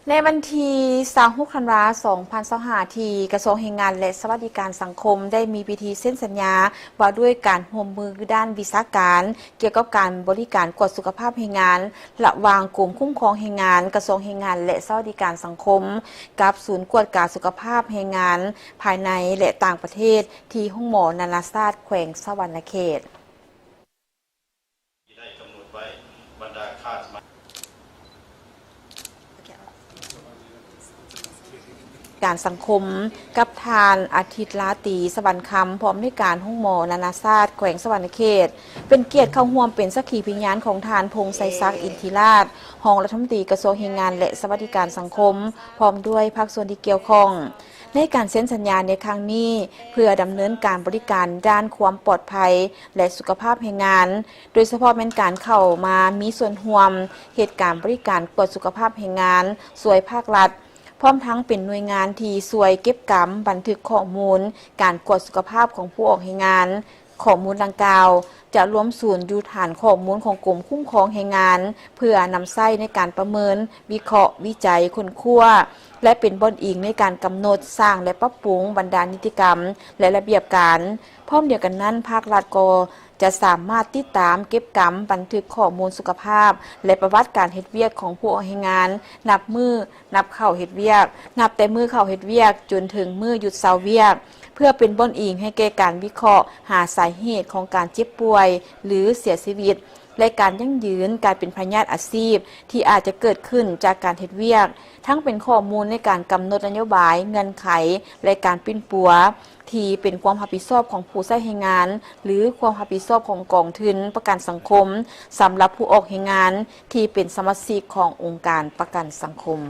ໃນວັນທີຊາວຫົກ ທັນວາ ສອງພັນຊາວຫ້າ ທີ່ກະຊວງແຮງງານ ແລະ ສະຫວັດດີການສັງຄົມ ໄດ້ມີພິທີເຊັນສັນຍາວ່າດ້ວຍການຮ່ວມມືດ້ານວິຊາການ ກ່ຽວກັບການບໍລິການກວດສຸຂະພາບແຮງງານ ລະຫວ່າງກົມຄຸ້ມຄອງແຮງງານ, ກະຊວງແຮງງານ ແລະ ສະຫວັດດີການສັງຄົມ ກັບສູນກວດກາສຸຂະພາບແຮງງານ ພາຍໃນ ແລະ ຕ່າງປະເທດ ທີ່ໂຮງໝໍນານາຊາດແຂວງສະຫວັນນະເຂດ. ໄດ້ກຳນົດໄວ້ ບັນດາຄ່າສະໝັກ ການສັງຄົມ ກັບທ່ານ ອາທິດ ລາຕີ ສະຫວັນຄຳ ຜູ້ອຳນວຍການໂຮງໝໍນານາຊາດແຂວງສະຫວັນນະເຂດ ເປັນກຽດເຂົ້າຮ່ວມເປັນສັກຂີພະຍານຂອງທ່ານ ພົງໄຊສັກ ອິນທິລາດ ຮອງລັດຖະມົນຕີກະຊວງແຮງງານ ແລະ ສະຫວັດດີການສັງຄົມ ພ້ອມດ້ວຍພາກສ່ວນທີ່ກ່ຽວຂ້ອງ. ໃນການເຊັນສັນຍາໃນຄັ້ງນີ້ ເພື່ອດຳເນີນການບໍລິການດ້ານຄວາມປອດໄພ ແລະ ສຸຂະພາບແຮງງານ, ໂດຍສະເພາະແມ່ນການເຂົ້າມາມີສ່ວນຮ່ວມເຮັດການບໍລິການກວດສຸຂະພາບແຮງງານ, ຊ່ວຍພາກລັດ, ພ້ອມທັງເປັນໜ່ວຍງານທີ່ຊ່ວຍເກັບກຳບັນທຶກຂໍ້ມູນການກວດສຸຂະພາບຂອງຜູ້ອອກແຮງງານ. ຂໍ້ມູນດັ່ງກ່າວຈະລວມສູນຢູ່ຖານຂໍ້ມູນຂອງກົມຄຸ້ມຄອງແຮງງານ ເພື່ອນຳໃຊ້ໃນການປະເມີນ, ວິເຄາະ, ວິໄຈ, ຄົ້ນຄວ້າ ແລະ ເປັນບ່ອນອີງໃນການກຳນົດ, ສ້າງ ແລະ ປັບປຸງບັນດານິຕິກຳ ແລະ ລະບຽບການ. ພ້ອມດຽວກັນນັ້ນ, ພາກລັດກໍຈະສາມາດຕິດຕາມເກັບກຳບັນທຶກຂໍ້ມູນສຸຂະພາບ ແລະ ປະຫວັດການເຮັດວຽກຂອງຜູ້ອອກແຮງງານ ນັບມື້ນັບເຂົ້າເຮັດວຽກ, ນັບແຕ່ມື້ເຂົ້າເຮັດວຽກຈົນເຖິງມື້ຢຸດເຊົາວຽກ, ເພື່ອເປັນບ່ອນອີງໃຫ້ແກ່ການວິເຄາະຫາສາເຫດຂອງການເຈັບປ່ວຍ ຫຼື ເສຍຊີວິດ ແລະ ການຢັ້ງຢືນການເປັນພະຍາດອາຊີບທີ່ອາດຈະເກີດຂຶ້ນຈາກການເຮັດວຽກ, ທັງເປັນຂໍ້ມູນໃນການກຳນົດນະໂຍບາຍ, ເງື່ອນໄຂ ແລະ ການປິ່ນປົວທີ່ເປັນຄວາມຮັບຜິດຊອບຂອງຜູ້ໃຊ້ແຮງງານ ຫຼື ຄວາມຮັບຜິດຊອບຂອງກອງທຶນປະກັນສັງຄົມ ສຳລັບຜູ້ອອກແຮງງານທີ່ເປັນສະມາຊິກຂອງອົງການປະກັນສັງຄົມ.